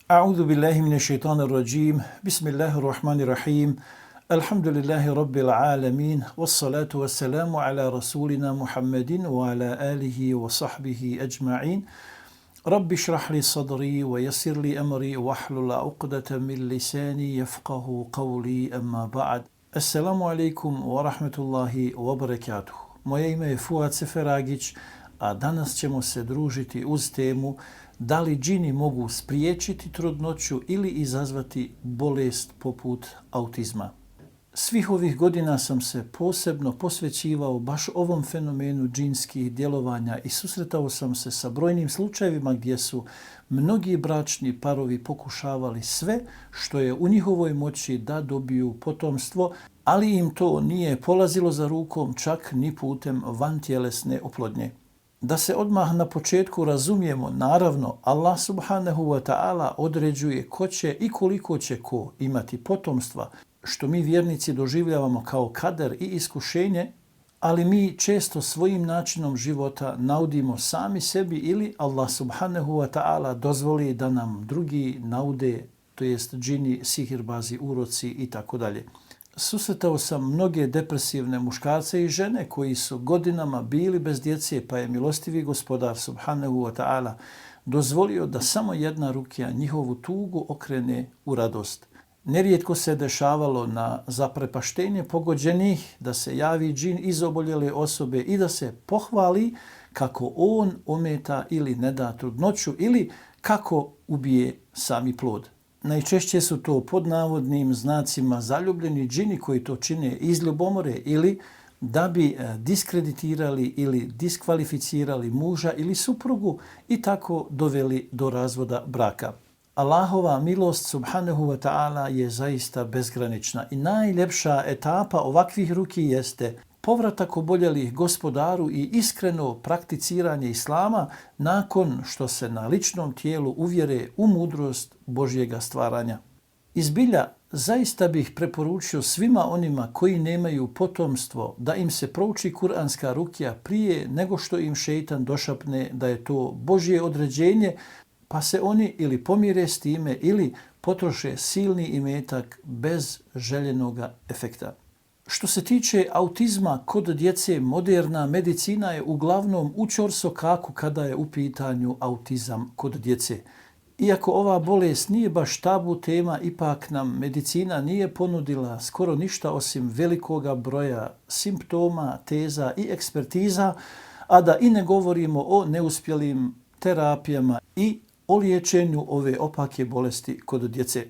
A'udhu billahi minash-shaytanir rajim. Bismillahir-rahmanir-rahim. Alhamdulillahi rabbil alamin. Wassalatu wassalamu ala rasulina Muhammadin wa ala alihi wa sahbihi ajma'in. Rabbi shrah li sadri wa yassir li amri wahlul 'uqdatan min lisani yafqahu qawli, amma ba'd. Assalamu alaikum wa rahmatullahi wa barakatuh. Moje ime je Fuad Seferagić, a danas ćemo se družiti uz temu da li džini mogu spriječiti trudnoću ili izazvati bolest poput autizma. Svih ovih godina sam se posebno posvećivao baš ovom fenomenu džinskih djelovanja i susretao sam se sa brojnim slučajevima gdje su mnogi bračni parovi pokušavali sve što je u njihovoj moći da dobiju potomstvo, ali im to nije polazilo za rukom čak ni putem vantjelesne oplodnje. Da se odmah na početku razumijemo, naravno, Allah subhanahu wa ta'ala određuje ko će i koliko će ko imati potomstva, što mi vjernici doživljavamo kao kader i iskušenje, ali mi često svojim načinom života naudimo sami sebi ili Allah subhanahu wa ta'ala dozvoli da nam drugi naude, to jest džini, sihirbazi, uroci i tako dalje. Susretao sam mnoge depresivne muškarce i žene koji su godinama bili bez djece, pa je milostivi gospodar subhanahu wa ta'ala dozvolio da samo jedna rukija njihovu tugu okrene u radost. Nerijetko se dešavalo na zaprepaštenje pogođenih da se javi džin iz oboljele osobe i da se pohvali kako on ometa ili ne da trudnoću ili kako ubije sami plod. Najčešće su to pod navodnim znacima zaljubljeni džini koji to čine iz ljubomore ili da bi diskreditirali ili diskvalificirali muža ili suprugu i tako doveli do razvoda braka. Allahova milost subhanahu wa ta'ala je zaista bezgranična i najljepša etapa ovakvih ruki jeste povratak oboljelih gospodaru i iskreno prakticiranje islama nakon što se na ličnom tijelu uvjere u mudrost Božjega stvaranja. Izbilja, zaista bih preporučio svima onima koji nemaju potomstvo da im se prouči kuranska rukija prije nego što im šejtan došapne da je to Božje određenje, pa se oni ili pomire s time ili potroše silni imetak bez željenoga efekta. Što se tiče autizma kod djece, moderna medicina je uglavnom u ćorsokaku kada je u pitanju autizam kod djece. Iako ova bolest nije baš tabu tema, ipak nam medicina nije ponudila skoro ništa osim velikoga broja simptoma, teza i ekspertiza, a da i ne govorimo o neuspjelim terapijama i o liječenju ove opake bolesti kod djece.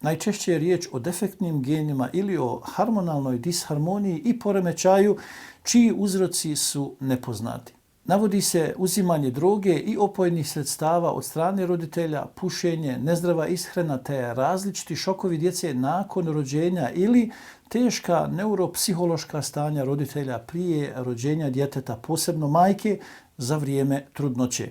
Najčešće je riječ o defektnim genima ili o hormonalnoj disharmoniji i poremećaju čiji uzroci su nepoznati. Navodi se uzimanje droge i opojnih sredstava od strane roditelja, pušenje, nezdrava ishrana te različiti šokovi djece nakon rođenja ili teška neuropsihološka stanja roditelja prije rođenja djeteta, posebno majke, za vrijeme trudnoće.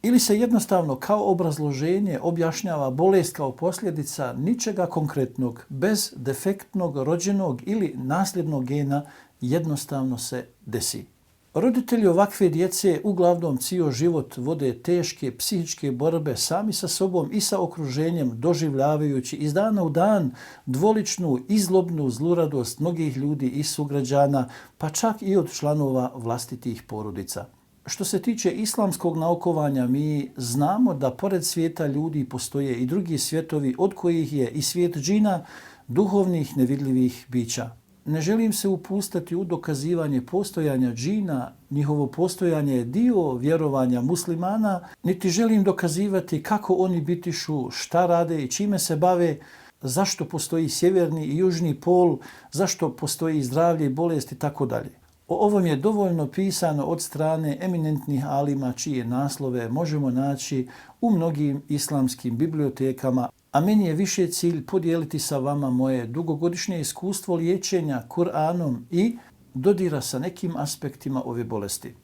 Ili se jednostavno kao obrazloženje objašnjava bolest kao posljedica ničega konkretnog, bez defektnog rođenog ili nasljednog gena, jednostavno se desi. Roditelji ovakve djece uglavnom cijeli život vode teške psihičke borbe sami sa sobom i sa okruženjem, doživljavajući iz dana u dan dvoličnu i zlobnu zluradost mnogih ljudi i sugrađana, pa čak i od članova vlastitih porodica. Što se tiče islamskog naukovanja, mi znamo da pored svijeta ljudi postoje i drugi svijetovi od kojih je i svijet džina, duhovnih nevidljivih bića. Ne želim se upustati u dokazivanje postojanja džina, njihovo postojanje je dio vjerovanja muslimana, niti želim dokazivati kako oni bitišu, šta rade i čime se bave, zašto postoji sjeverni i južni pol, zašto postoji zdravlje i bolest i tako dalje. O ovom je dovoljno pisano od strane eminentnih alima čije naslove možemo naći u mnogim islamskim bibliotekama, a meni je više cilj podijeliti sa vama moje dugogodišnje iskustvo liječenja Kur'anom i dodira sa nekim aspektima ove bolesti.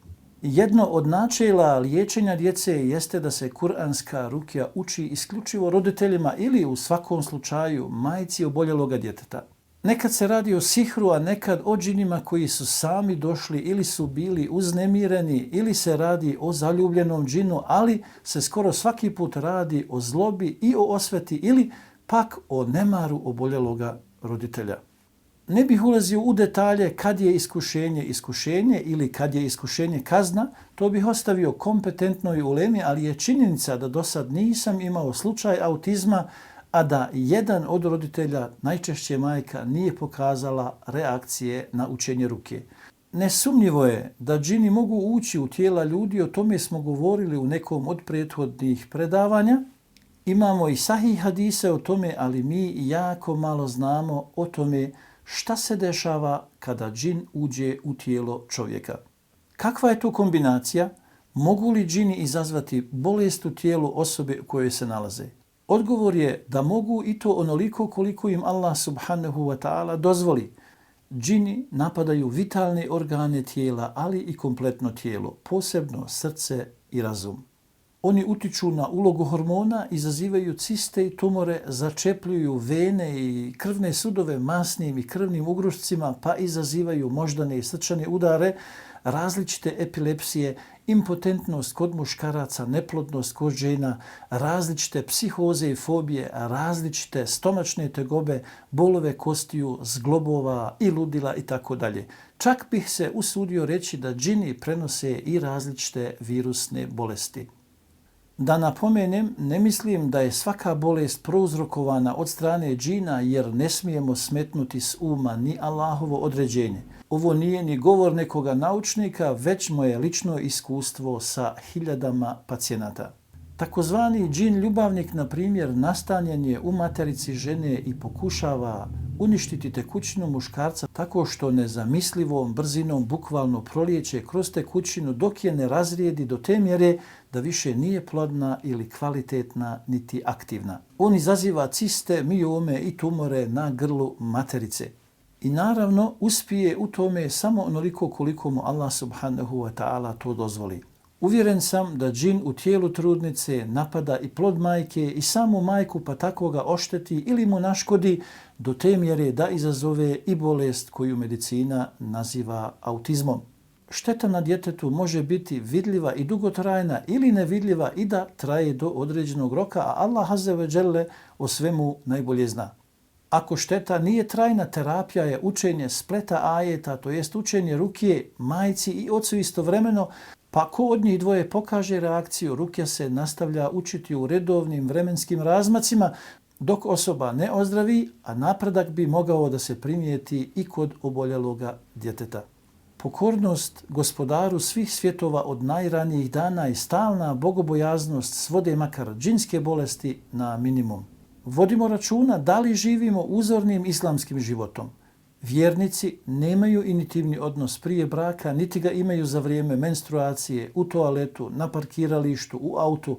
Jedno od načela liječenja djece jeste da se kuranska rukija uči isključivo roditeljima ili u svakom slučaju majci oboljeloga djeteta. Nekad se radi o sihru, a nekad o džinima koji su sami došli ili su bili uznemireni, ili se radi o zaljubljenom džinu, ali se skoro svaki put radi o zlobi i o osveti ili pak o nemaru oboljeloga roditelja. Ne bih ulazio u detalje kad je iskušenje ili kad je iskušenje kazna, to bih ostavio kompetentnoj ulemi, ali je činjenica da do sad nisam imao slučaj autizma, a da jedan od roditelja, najčešće majka, nije pokazala reakcije na učenje ruke. Nesumnjivo je da džini mogu ući u tijela ljudi, o tome smo govorili u nekom od prethodnih predavanja. Imamo i sahih hadise o tome, ali mi jako malo znamo o tome šta se dešava kada džin uđe u tijelo čovjeka. Kakva je to kombinacija? Mogu li džini izazvati bolest u tijelu osobe u kojoj se nalaze? Odgovor je da mogu i to onoliko koliko im Allah subhanahu wa ta'ala dozvoli. Džini napadaju vitalne organe tijela, ali i kompletno tijelo, posebno srce i razum. Oni utiču na ulogu hormona, izazivaju ciste i tumore, začepljuju vene i krvne sudove masnim i krvnim ugrušcima, pa izazivaju moždane i srčane udare, različite epilepsije, impotentnost kod muškaraca, neplodnost kod žena, različite psihoze i fobije, različite stomačne tegobe, bolove kostiju, zglobova i ludila itd. Čak bih se usudio reći da džini prenose i različite virusne bolesti. Da napomenem, ne mislim da je svaka bolest prouzrokovana od strane džina, jer ne smijemo smetnuti s uma ni Allahovo određenje. Ovo nije ni govor nekoga naučnika, već moje lično iskustvo sa hiljadama pacijenata. Takozvani džin ljubavnik, na primjer, nastanjen je u materici žene i pokušava uništiti tekućinu muškarca tako što nezamislivom brzinom bukvalno prolijeće kroz tekućinu dok je ne razrijedi do te mjere da više nije plodna ili kvalitetna niti aktivna. On izaziva ciste, miome i tumore na grlu materice. I naravno uspije u tome samo onoliko koliko mu Allah subhanahu wa ta'ala to dozvoli. Uvjeren sam da džin u tijelu trudnice napada i plod majke i samu majku, pa tako ga ošteti ili mu naškodi do te mjere da izazove i bolest koju medicina naziva autizmom. Šteta na djetetu može biti vidljiva i dugotrajna ili nevidljiva i da traje do određenog roka, a Allah azze ve dželle o svemu najbolje zna. Ako šteta nije trajna, terapija je učenje spleta ajeta, to jest učenje ruke majci i ocu istovremeno, pa ko od njih dvoje pokaže reakciju, rukja se nastavlja učiti u redovnim vremenskim razmacima dok osoba ne ozdravi, a napredak bi mogao da se primijeti i kod oboljeloga djeteta. Pokornost gospodaru svih svjetova od najranijih dana i stalna bogobojaznost svode makar džinske bolesti na minimum. Vodimo računa da li živimo uzornim islamskim životom. Vjernici nemaju intimni odnos prije braka, niti ga imaju za vrijeme menstruacije, u toaletu, na parkiralištu, u autu,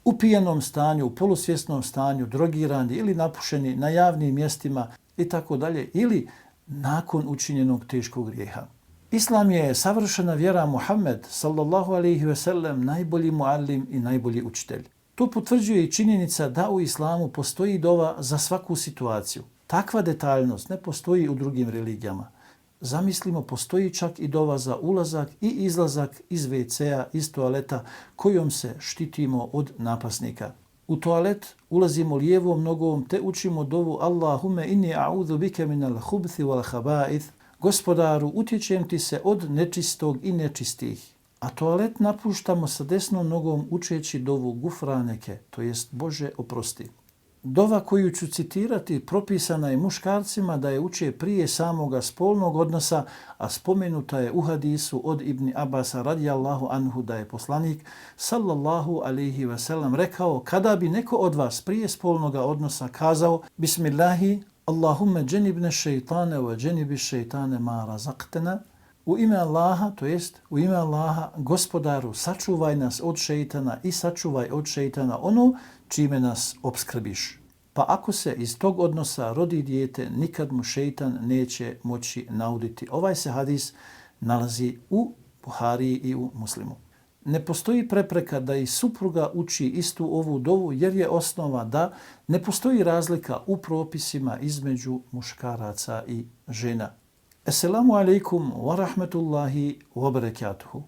u pijenom stanju, u polusvjesnom stanju, drogirani ili napušeni na javnim mjestima itd. Ili nakon učinjenog teškog grijeha. Islam je savršena vjera. Muhammed sallallahu alejhi ve sellem najbolji muallim i najbolji učitelj. To potvrđuje i činjenica da u islamu postoji dova za svaku situaciju. Takva detaljnost ne postoji u drugim religijama. Zamislimo, postoji čak i dova za ulazak i izlazak iz WC-a, iz toaleta, kojom se štitimo od napasnika. U toalet ulazimo lijevom nogom te učimo dovu Allahumme inni a'udhu bike minal hubthi wal khaba'ith. Gospodaru, utječem ti se od nečistog i nečistih. A toalet napuštamo sa desnom nogom učeći dovu gufraneke, to jest Bože oprosti. Dova koju ću citirati propisana je muškarcima da je uče prije samoga spolnog odnosa, a spomenuta je u hadisu od Ibn Abasa radijallahu anhu da je poslanik sallallahu alejhi ve sellem rekao: kada bi neko od vas prije spolnoga odnosa kazao Bismillahi, Allahumme dženibne šeitane wa dženibi šeitane ma razaqtena, u ime Allaha, to jest u ime Allaha, gospodaru, sačuvaj nas od šeitana i sačuvaj od šeitana ono čime nas opskrbiš. Pa ako se iz tog odnosa rodi dijete, nikad mu šeitan neće moći nauditi. Ovaj se hadis nalazi u Buhariji i u Muslimu. ne postoji prepreka da i supruga uči istu ovu dovu jer je osnova da ne postoji razlika u propisima između muškaraca i žena. Assalamu alaikum wa rahmatullahi wa barakatuhu.